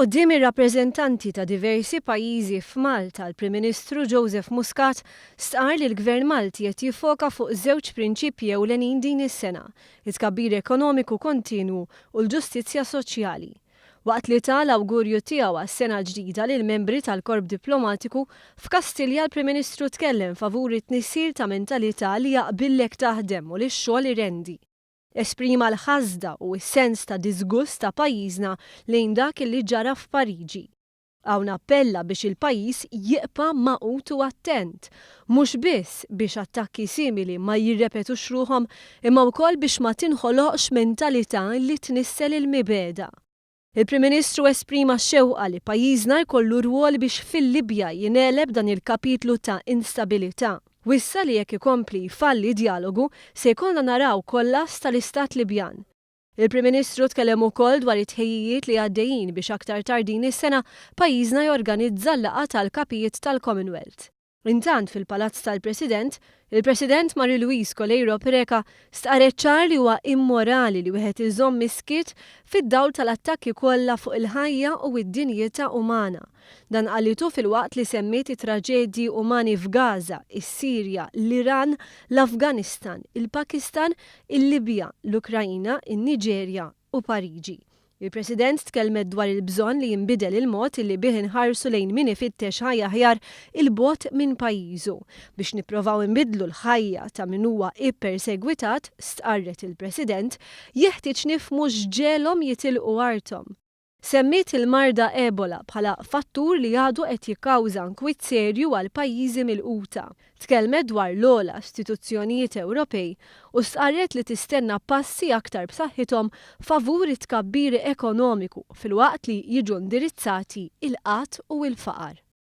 Quddiem ir-rappreżentanti ta' diversi pajjiżi f'Malta, l-Prim Ministru Joseph Muscat stqarr li l-Gvern Malti qed jiffoka fuq żewġ prinċipji ewlenin din is-sena, it-tkabbir ekonomiku kontinwu u l-ġustizzja soċjali. Waqt li ta l-awgurju tiegħu għas-sena l-ġdida lill-membri tal-Korp Diplomatiku, f'Kastilja l-Prim Ministru tkellem favur it-tnissil ta' mentalità li jaqbillek taħdem u li x-xogħol irendi. Esprima l-ħasda u s-sens ta' diżgust ta' pajjiżna lejn dak li ġara f'Pariġi. Hawn appella biex il-pajjiż jibqa' magħqud u attent, mhux biss biex attakki simili ma jirrepetux ruħhom imma wkoll biex ma tinħoloqx mentalità li tnissel il-mibegħda. Il-Prim Ministru esprima x-xewqa li pajjiżna jkollu rwol biex fil-Libja jingħeleb dan il-kapitlu ta' instabilità. Wissa li jekk ikompli jfalli djalogu, se jkollna naraw kollass tal-Istat Libjan. Il-Prim Ministru tkellem ukoll dwar it-tħejjijiet li għaddejjin biex aktar tard din is-sena pajjiżna jorganizza l-laqgħa tal-Kapijiet tal-Commonwealth. Intant fil-Palazz tal-President, il-President Marie Louise Coleiro Preca stqarret ċar li huwa immorali li wieħed iżomm is-skiet fid-dawl tal-attakki kollha fuq il-ħajja u d-dinjità umana. Dan qalitu filwaqt li semmiet it-traġedji umani f'Gaza, is-Sirja, l-Iran, l-Afganistan, il-Pakistan, il-Libja, l-Ukraina, in-Niġerja u Pariġi. Il-President tkellmet dwar il-bżonn li jinbidel il-mod li bih inħarsu lejn min ifittex ħajja aħjar 'il bogħod minn pajjiżu. Biex nipprovaw inbiddlu l-ħajja ta' min huwa ippersegwitat, stqarret il-President, jeħtieġ nifhmu x'ġegħelhom jitilqu arthom. Semmiet il-marda Ebola bħala fattur li għadu qed jikkawża nkwiet serju għall-pajjiżi milquta. Tkellmet dwar l-ogħla istituzzjonijiet Ewropej u stqarret li tistenna passi aktar b'saħħithom favur it-tkabbir ekonomiku filwaqt li jiġu indirizzati l-qgħad u l-faqar.